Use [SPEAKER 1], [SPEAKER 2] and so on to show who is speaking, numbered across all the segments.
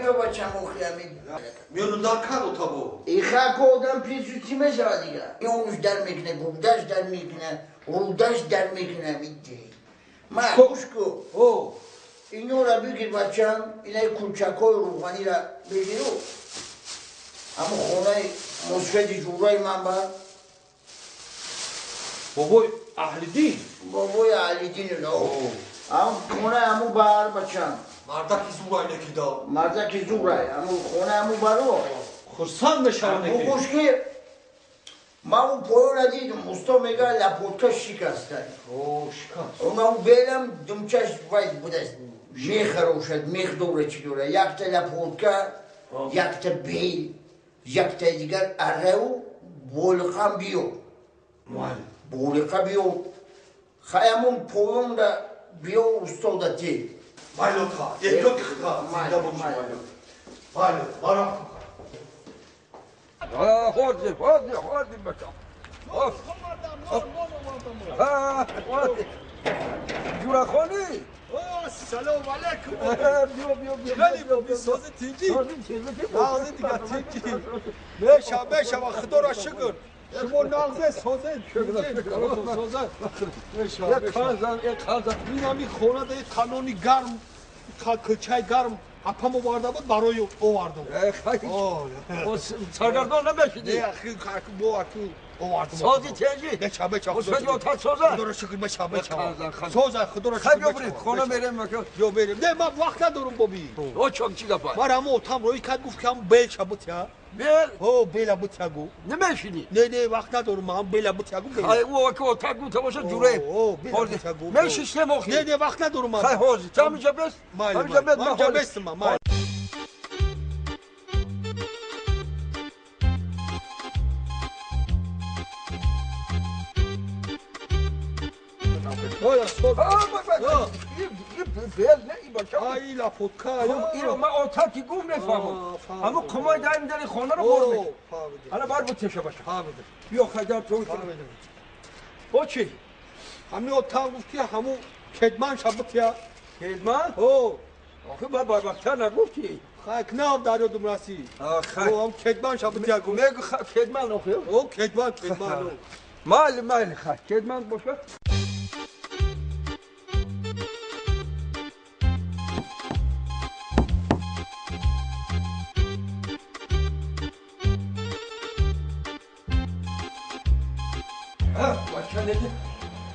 [SPEAKER 1] биё бачам охи ҳамин.
[SPEAKER 2] Миёну дар кар отабо.
[SPEAKER 1] Иха ко одам пирсу чӣ мешавад дигар? Ионуш дар мекунад, гурдаш дар мекунад, рудаш дар мекунад ҳамин. Ма гӯш ку. Инора бигир бачам, инаи кулчакҳои рӯғанира бигиру. Ҳамун хонаи мусфеди ҷураи ман ба.
[SPEAKER 2] Бобои Аҳлиддин?
[SPEAKER 1] Бобои Аҳлиддин, ҳамун хонаи ҳамун бар бачам.
[SPEAKER 2] Мардаки зурай некида.
[SPEAKER 1] Мардаки зурай, ҳамун хонаи ҳамун баро.
[SPEAKER 2] Хурсанд мешавам неки.
[SPEAKER 1] Гӯш ки ман ӯ поёна дидум, усто мега лапотка шикастай.
[SPEAKER 2] О, шикаст.
[SPEAKER 1] Ман ӯ белам думчаш вай будаст. Мехарошад, мех дора чӣ дора. Якта лапотка, якта бел, якта дигар арраву болиқам биё. Болиқа биё. Хай ҳамун поёнда биё устода те.
[SPEAKER 2] Майлота, эҳтиёт хита, зинда бошӣ майло. Майло, барам.
[SPEAKER 3] Ходи, ходи, ходи бача. Ходи. Ҷурахонӣ.
[SPEAKER 2] Салом алейкум.
[SPEAKER 3] Биё, биё, биё.
[SPEAKER 2] Хеле боби сози тинҷӣ. Нағзи дигар тинҷӣ. Меша, меша, ва худоро шукр. Шумо нағзе созед. Созед. Меша,
[SPEAKER 3] Як хазан, як хазан.
[SPEAKER 2] Ин ҳамин хона дар канони гарм, кӯчаи гарм апам оварда буд, барои овардум.
[SPEAKER 3] Саргардон намешидӣ?
[SPEAKER 2] Не, бо аку овардум.
[SPEAKER 3] Сози тинҷӣ.
[SPEAKER 2] Меша, меша.
[SPEAKER 3] Худо отат соза.
[SPEAKER 2] Худоро шукр, меша, меша. Соза, худоро
[SPEAKER 3] Хай
[SPEAKER 2] шукр.
[SPEAKER 3] биё бирем, хона мерем.
[SPEAKER 2] Биё мерем. Не, ман вақт надорум боби.
[SPEAKER 3] О, чок чӣ гапа?
[SPEAKER 2] Ман ҳамон отам роӣ кард, гуфт ки ҳам белша бутя.
[SPEAKER 3] Бел?
[SPEAKER 2] О, бела бутя гу.
[SPEAKER 3] Намешинӣ?
[SPEAKER 2] Не, не, вақт надорум, ман бела бутя гу.
[SPEAKER 3] Хай, ӯ ки отат гуфта бошад, ҷуре.
[SPEAKER 2] О, бела бутя гу.
[SPEAKER 3] Мешиштем охи.
[SPEAKER 2] Не, не, вақт надорум ман.
[SPEAKER 3] Хай ҳозир, ту ҳаминҷа бес?
[SPEAKER 2] Майли,
[SPEAKER 3] Ҳаминҷа бес,
[SPEAKER 2] ман ҷа бестам, ман. Майли.
[SPEAKER 3] Бел не, и бача.
[SPEAKER 2] Ай, лапотка.
[SPEAKER 3] Иро ман отат ки гуфт мефаҳмам. Ҳамун кумай даим дари хонаро бор мекунам. Ана бар бутеша бача. Биё хайдар ту. О чӣ?
[SPEAKER 2] Ҳамин отам гуфт ки ҳамун кедман шабутя.
[SPEAKER 3] Кедман?
[SPEAKER 2] О.
[SPEAKER 3] Охи ба барвақттар нагуфтӣ.
[SPEAKER 2] Хай, нав дар ёдум расид.
[SPEAKER 3] Хай.
[SPEAKER 2] О, ҳам кедман шабутя гуфт.
[SPEAKER 3] Мегу кедман охи.
[SPEAKER 2] О, кедман, кедман.
[SPEAKER 3] Майли, майли, хай. Кедман боша.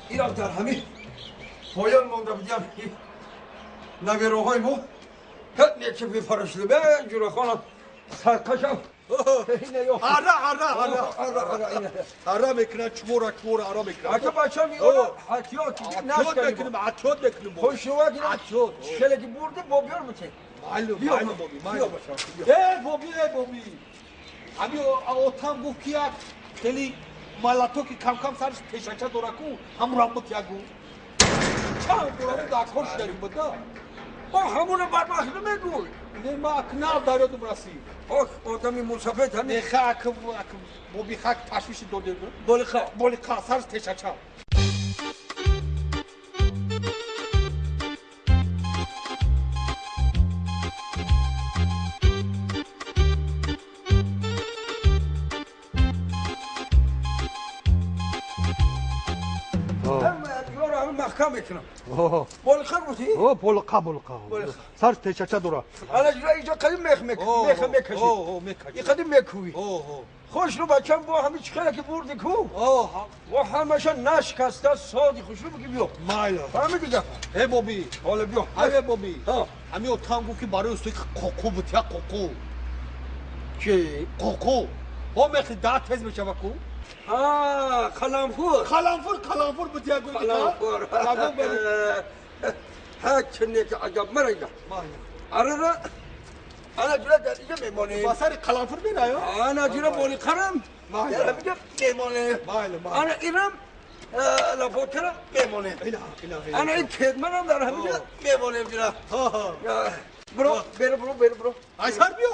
[SPEAKER 3] Ирам дар ҳамин поён монда будям, набероҳои мо ҳет нечи бифарашида бе ҷурахонам саркашам.
[SPEAKER 2] Ара, ара, ара. Ара мекунад, чмора, чмора, ара мекунад.
[SPEAKER 3] Ака бачам иора ҳатиёт
[SPEAKER 2] Атиёт мекунем, атиёт мекунем.
[SPEAKER 3] Хушнувак
[SPEAKER 2] Атиёт.
[SPEAKER 3] Хеле ки бурди бо биёр бите.
[SPEAKER 2] Майли, майли боби, майли. Э, боби, э, боби. Ҳамин отам гуфт ки як хеле малато ки кам-кам сарш пешача дора ку, ҳамун рам бут ягу. Чанд бораму дар кор шидарим буда.
[SPEAKER 3] О, ҳамуна барвақт намегӯй.
[SPEAKER 2] Не, ма ак нав дар ёдум расид.
[SPEAKER 3] Ох, одами мусафед ҳамин.
[SPEAKER 2] Не, ха, ак, ак, боби хак ташвиши додем.
[SPEAKER 3] Болиқа.
[SPEAKER 2] Болиқа, сарш тешача.
[SPEAKER 3] Маҳкам мекунам. Болиқа гуфтӣ?
[SPEAKER 2] О, болиқа, болиқа. Сарш тешача дора.
[SPEAKER 3] Ана ҷура инҷо қадим мех меха мекашӣ. И қадим мекӯвӣ. Хушрӯ бачам бо ҳамин чӣ ки бурди ку. Во ҳамаша нашкаста соди хушрӯ бигӣ биё.
[SPEAKER 2] Майла.
[SPEAKER 3] Фаҳмидӣ гапа?
[SPEAKER 2] Э боби.
[SPEAKER 3] Ҳоло биё.
[SPEAKER 2] Ай боби. Ҳамин отам гуфт ки барои устои қоқу буд, я қоқу.
[SPEAKER 3] Чӣ?
[SPEAKER 2] Қоқу. О мехи да тез мешава ку?
[SPEAKER 3] Қаламфур.
[SPEAKER 2] Қаламфур, қаламфур буд я гуфт.
[SPEAKER 3] Қаламфур. Ҳа чине ки аҷаб марайда. Арара ана ҷура дар инҷа мемонем.
[SPEAKER 2] Ба сари қаламфур мераё?
[SPEAKER 3] Ана ҷура болиқарам. Дар ҳаминҷа мемонем. Ана ирам лапотарам мемонем. Ана ин кедманам дар ҳаминҷа мемонем ҷура. Бро, беру, бро, беру, бро.
[SPEAKER 2] Ай сар биё.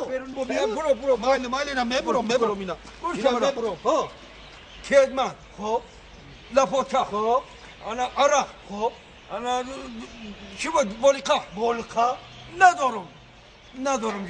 [SPEAKER 3] Бро, бро.
[SPEAKER 2] Майли, майли, на мебурам, мебурам ина. Ина мебурам.
[SPEAKER 3] Кедман.
[SPEAKER 2] Хоб.
[SPEAKER 3] Лапота.
[SPEAKER 2] Хоб.
[SPEAKER 3] Ана арақ.
[SPEAKER 2] Хоб.
[SPEAKER 3] Ана чӣ буд? Болиқа.
[SPEAKER 2] Болиқа.
[SPEAKER 3] Надорум. Надорум.